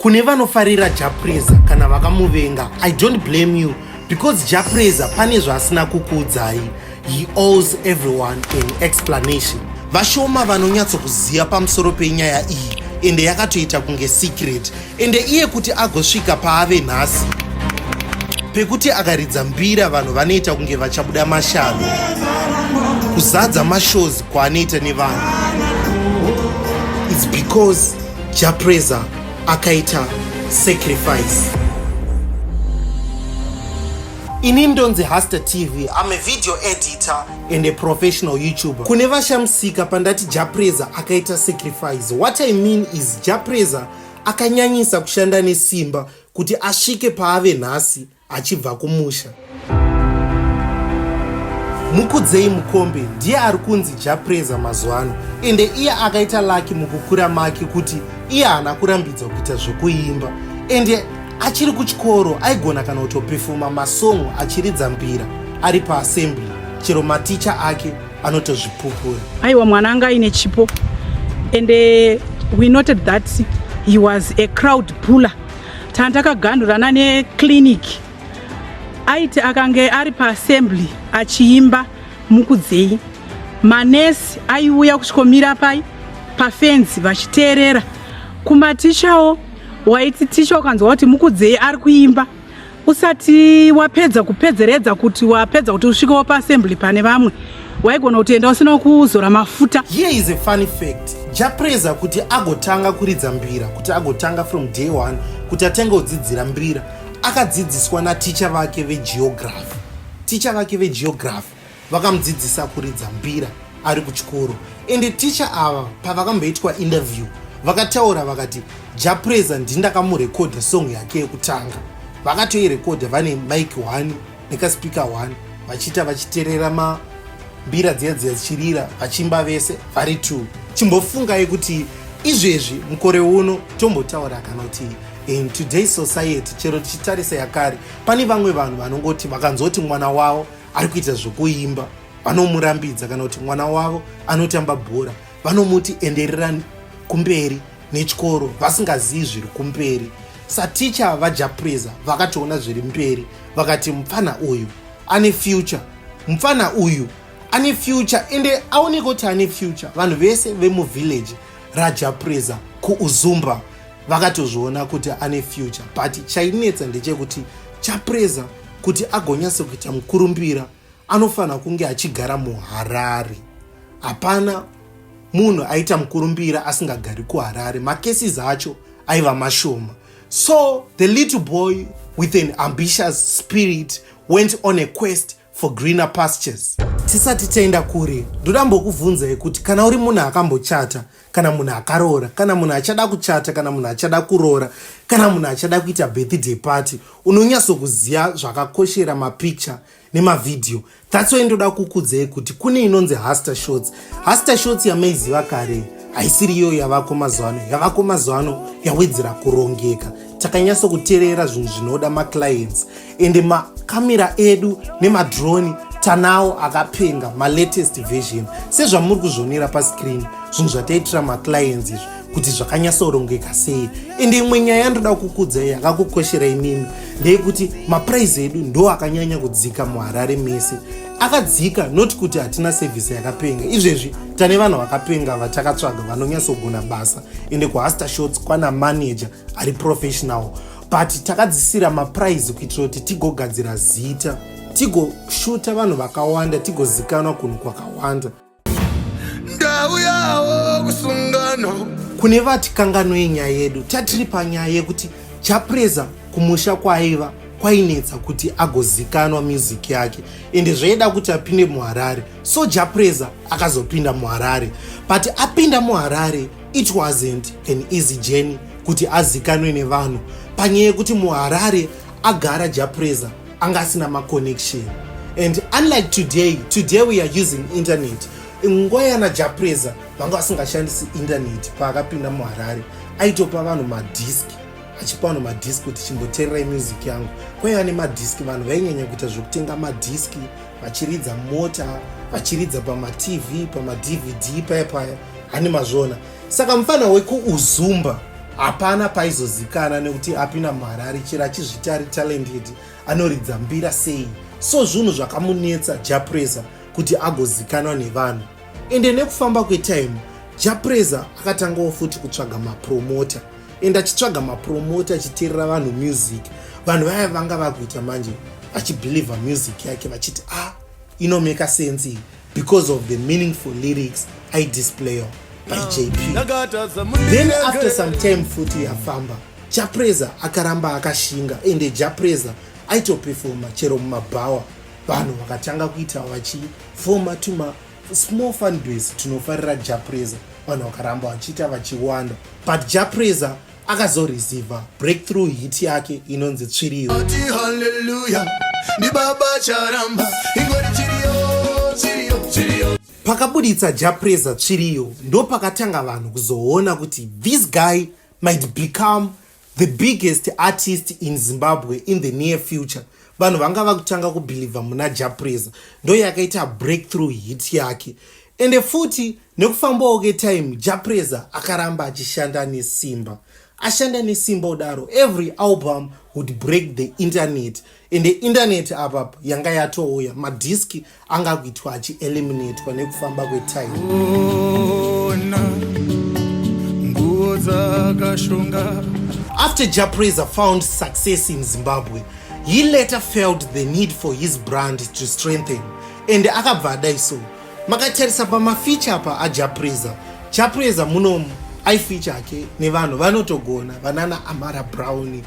Kune vanofarira Jah Prayzah kana vakamuvenga, I don't blame you because Jah Prayzah pane zvaasina kukuudzai. He owes everyone an explanation. Vashoma vanonyatsokuziva pamusoro penyaya iyi ende yakatoita kunge secret ende iye kuti agosvika paave nhasi pekuti akaridza mbira vanhu vanoita kunge vachabuda mashano kuzadza mashows kwaanoita nevanhu. It's because Jah Prayzah akaita sacrifice. Ini ndonzi Hasta TV. I'm a video editor and a professional YouTuber. Kune vashamisika pandati Jah Prayzah akaita sacrifice. What I mean is Jah Prayzah akanyanyisa kushanda nesimba kuti asvike paave nhasi achibva kumusha. Mukudzei Mukombe ndiye ari kunzi Jah Prayzah mazuva ano, ende iye akaita lucky mukukura make kuti iye haana kurambidzwa kuita zvekuimba, ende achiri kuchikoro aigona kana kutopefoma masong achiridza mbira ari paassembly, chero maticha ake anotozvipupura. Aiwa, mwana anga aine chipo, ende we noted that he was a crowd puller. Tandakagandurana neclinic, aiti akange ari paassembly achiimba Mukudzei, manesi aiuya kusvikomira pai pafenzi vachiteerera. Kumatichawo, waiti ticha ukanzwa kuti Mukudzei ari kuimba, usati wapedza kupedzeredza kuti wapedza kuti usvikewo paassembly pane vamwe, waigona kutoenda usina kuzora mafuta. Here is a funny fact. Jah Prayzah kuti agotanga kuridza mbira, kuti agotanga from day one, kuti atange kudzidzira mbira, akadzidziswa naticha vake vegeography. Ticha vake vegeography vakamudzidzisa kuridza mbira ari kuchikoro, ende ticha ava pavakamboitwa interview vakataura vakati Jah Prayzah ndindakamurekodha song yake yekutanga. Vakatoirekodha vane mic 1 nekaspeaker 1, vachiita vachiterera mambira dziya dziya dzichirira, vachimba vese vari 2. Chimbofungai kuti izvezvi mukore uno tombotaura kana kuti in today's society, chero tichitarisa yakare, pane vamwe vanhu vanongoti vakanzoti mwana wavo ari kuita zvokuimba vanomurambidza, kana kuti mwana wavo anotamba bhora vanomuti enderera kumberi nechikoro, vasingazivi zviri kumberi. Saticha vaJah Prayzah vakatoona zviri mberi, vakati mupfana uyu ane future, mupfana uyu ane future. Ende aoneka kuti ane future. Vanhu vese vemuvillage raJah Prayzah kuUzumba vakatozviona kuti ane future, but chainetsa ndechekuti Jah Prayzah kuti agonyatso kuita mukurumbira anofanira kunge achigara muHarare. Hapana munhu aita mukurumbira asingagari kuHarare. Macases acho aiva mashoma. So the little boy with an ambitious spirit went on a quest for greener pastures. Tisati taenda kure, ndoda mbokubvunzai kuti kana uri munhu akambochata, kana munhu akaroora, kana munhu achada kuchata, kana munhu achada kuroora, kana munhu achada kuita birthday party, unonyatsokuziva zvakakoshera mapicture nemavhidhiyo. That's why ndoda kukudzai kuti kune inonzi Haster Shots. Haster Shots yamaiziva kare haisiri iyo yavako mazuva ano. Yavako mazuva ano yawedzera kurongeka. Takanyatsokuteerera zvinhu zvinoda maclients, ende makamera edu nemadrone tanawo akapenga, malatest version, sezvamuri kuzvionera pascreen, zvinhu zvataitira maclients izvi kuti zvakanyatsorongeka sei. Ende imwe nyaya yandoda kukudzai yakakukoshera imimi ndeyekuti maprice edu ndo akanyanya kudzika muHarare mese. Akadzika not kuti hatina service yakapenga. Izvezvi tane vanhu vakapenga vatakatsvaga vanonyatsogona basa, ende kuHaster Shots kwana manager ari professional, but takadzisira maprice kuitira kuti tigogadzira zita, tigoshuta vanhu vakawanda, tigozikanwa kunhu kwakawanda. Ndauyawo kusungano. Kune vati kanganoi nyaya yedu, tatiri panyaya yekuti Jah Prayzah kumusha kwaaiva kwainetsa kuti agozikanwa music yake, ende zvaida kuti apinde muHarare. So Jah Prayzah akazopinda muHarare, but apinda muHarare it wasn't an easy journey kuti azikanwe nevanhu, panyaya yekuti muHarare agara Jah Prayzah anga asina maconnection. And unlike today, today we are using internet, nguva yana Jah Prayzah vanga vasingashandisi internet. Paakapinda muHarare aitopa vanhu madhiski, achipa vanhu madhiski kuti chimboteererai music yangu. Kwaiva nemadhiski, vanhu vainyanya kuita zvekutenga madhiski vachiridza mota, vachiridza pamatv, pamadvd paya paya, hani mazviona. Saka mufana wekuUzumba Hapana paizozikana nekuti apinda muHarare, chero achizviti ari talented, anoridza mbira sei. So zvinhu zvakamunetsa Jah Prayzah kuti agozikanwa nevanhu. Ende nekufamba kwetime, Jah Prayzah akatangawo futi kutsvaga mapromota, ende achitsvaga mapromota, achiteerera vanhu music, vanhu vaya vanga vakuita manje vachibelieva music yake, vachiti, "Ah, inomeka sense iyi," because of the meaningful lyrics aidisplayiwa by JP. Then after some time futi yafamba, Jah Prayzah akaramba akashinga, ende Jah Prayzah aitopefoma chero mumabhawa. Vanhu vakatanga kuita vachifoma tuma small fan base tunofarira Jah Prayzah. Vanhu vakaramba vachiita vachiwanda, but Jah Prayzah akazoreceiva breakthrough hit yake inonzi Tsviriyo. Haleluya, ndibaba Charamba, ingori chiriyo, chiriyo, chiriyo. Pakabuditsa Jah Prayzah Tsviriyo, ndo pakatanga vanhu kuzoona kuti this guy might become the biggest artist in Zimbabwe in the near future. Vanhu vanga vakutanga kubelieva muna Jah Prayzah. Ndo yakaita breakthrough hit yake. Ende futi nekufambawo ketime, Jah Prayzah akaramba achishanda nesimba, ashanda nesimba kudaro, every album would break the internet. Ende internet apa yanga yatouya, madhiski anga kuitwa achieliminatwa nekufamba kwetime. Ona nguo dzakashonga. After Jah Prayzah found success in Zimbabwe, he later felt the need for his brand to strengthen, and akabva adai. So makatarisa pamafeature apa aJah Prayzah, Jah Prayzah munomu aifeature ake nevanhu vanotogona, vanana Ammara Brown,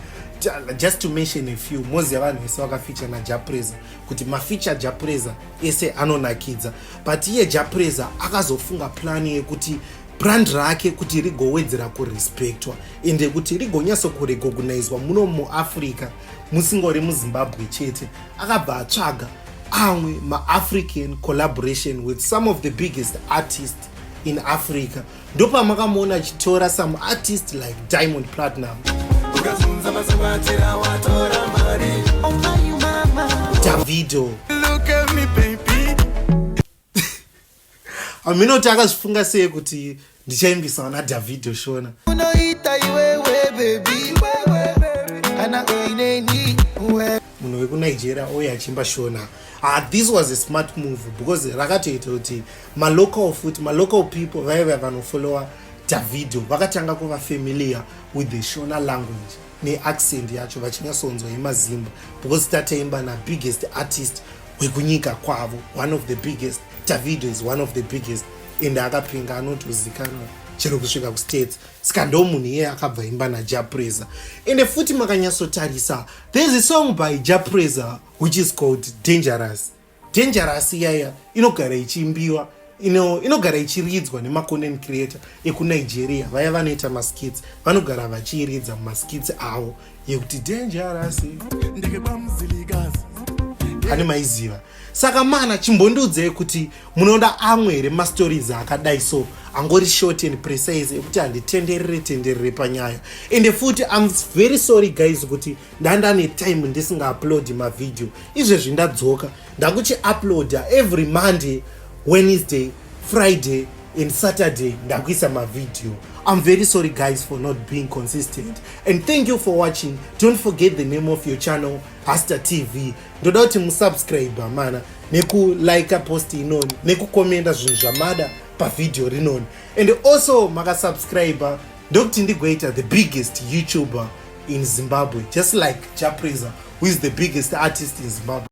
just to mention a few. Moziva vanhu vese vakafeature naJah Prayzah kuti mafeature Jah Prayzah ese anonakidza. But iye Jah Prayzah akazofunga plan yekuti brand rake kuti rigowedzera kurespectwa, ende kuti rigonyatsokurecognizwa muno muAfrica, musingori muZimbabwe chete, akabva atsvaga amwe maAfrican collaboration with some of the biggest artists in Africa. Ndopamakamuona achitora some artist like Diamond Platinum, Ukazunza mazabatira, watora mari. Davido. Look at me, baby. Aminoti akazvifunga sei kuti ndichaimbisawo naDavido Shona? Unoita iwewe, baby, kana uineni. Munhu wekuNigeria ouya achiimba Shona. Ah, this was a smart move because rakatoita kuti malocal futi, malocal people vaiva vanofollowa Davido, vakatanga kuva familiar with the Shona language neaccent yacho, vachinyatsonzwa yemazimba, because tataimba nabiggest artist wekunyika kwavo, one of the biggest. Davido is one of the biggest, ende akapinga, anotozikanwa chero kusvika kuStates. Saka ndo munhu iye akabva imba naJah Prayzah. Ende futi makanyatsotarisa, there is a song by Jah Prayzah which is called Dangerous. Dangerous iyaya inogara ichiimbiwa, inogara ichiridzwa nemacontent creator ekuNigeria vaya vanoita maskits. Vanogara vachiiridza mumaskits avo yekuti "Dangerous". Ndeke kwamuzilikazi. Ane maiziva. Saka mana chimbondiudzei kuti munoda amwe here mastories akadai so, angori short and precise, ekuti handitenderere tenderere panyaya? Ende futi I'm very sorry guys kuti ndanda netime ndisingauploadi mavhidhio. Izvezvi ndadzoka, ndakuchiuploada every Monday, Wednesday, Friday and Saturday, ndakuisa mavhidhio. I'm very sorry guys for not being consistent, and thank you for watching. Don't forget the name of your channel, Haster TV. Ndoda kuti musubscribe mana, nekulike post inoni, nekukomenda zvinhu zvamada pavhidhio rinoni. And also makasubscribe, ndokuti ndigoita the biggest YouTuber in Zimbabwe, just like Jah Prayzah, who is the biggest artist in Zimbabwe.